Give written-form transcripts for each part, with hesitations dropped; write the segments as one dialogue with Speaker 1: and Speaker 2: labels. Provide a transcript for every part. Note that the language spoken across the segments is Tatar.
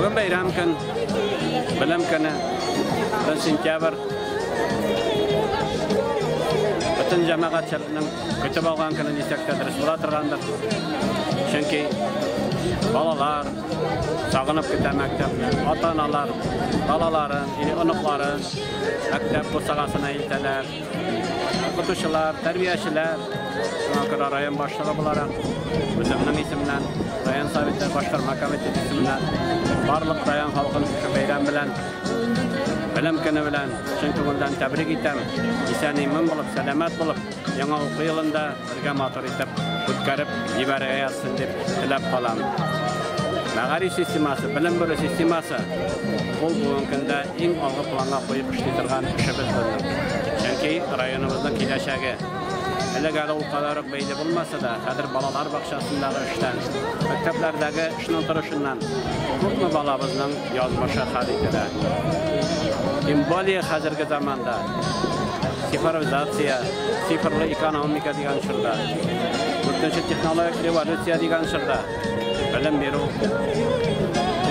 Speaker 1: Бүген бәйрәм көн, белем көне, 1 сентябрь. Бөтен җәмәгатьчелекнең көтеп алган көне дисәк тә дөрес була торгандыр. Чөнки балалар сагынып көтә мәктәпне, ата-аналар балаларын или оныкларын мәктәп бусагасына илтәләр. Укытучылар, тәрбиячеләр, шуңа күрә район башлыгы буларак, үземнең исемнән, район советы башкарма комитеты исеменнән барлык район халкын шушы бәйрәм белән, белем көне белән чын күңелдән тәбрик итәм. Исән-имин булып, сәламәт булып, яңа уку елында бергә матур итеп үткәреп җибәрергә язсын дип теләп калам. Мәгариф системасы, белем бирү системасы ул бүгенге көндә иң алгы планга куеп эшли торган эшебез безнең. Чөнки районыбызның киләчәге элек әле ул кадәр үк бәйле булмаса да, хәзер балалар бакчасындагы эштән, мәктәпләрдәге эшнең торышыннан күпме балабызның язмышы хәл ителә. Тем более хәзерге заманда цифровизация, цифрлы экономика дигән чорда, дүртенче технологик революция дигән чорда белем бирү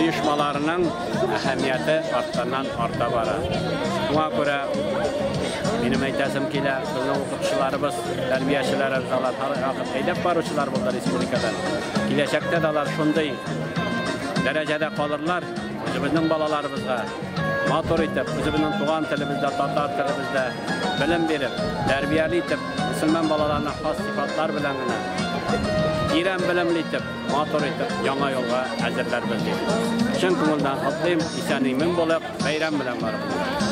Speaker 1: оешмаларының әһәмияте артканнан арта бара. Шуңа күрә минем әйтәсем килә, безнең укытучыларыбыз, тәрбиячеләребез алар һәрвакыт әйдәп баручылар булды республикадан. Киләчәктә дә алар шундый дәрәҗәдә калырлар, үзебезнең балаларыбызга матур итеп, үзебезнең туган телебездә, татар телебездә белем биреп, тәрбияле итеп, мөселман балаларына хас сыйфатлар белән генә тирән белемле итеп, матур итеп яңа юлга әзерләрбез дип. Чын күңелдән котлыйм, исән-имин булыйк, бәйрәм белән барыгызны.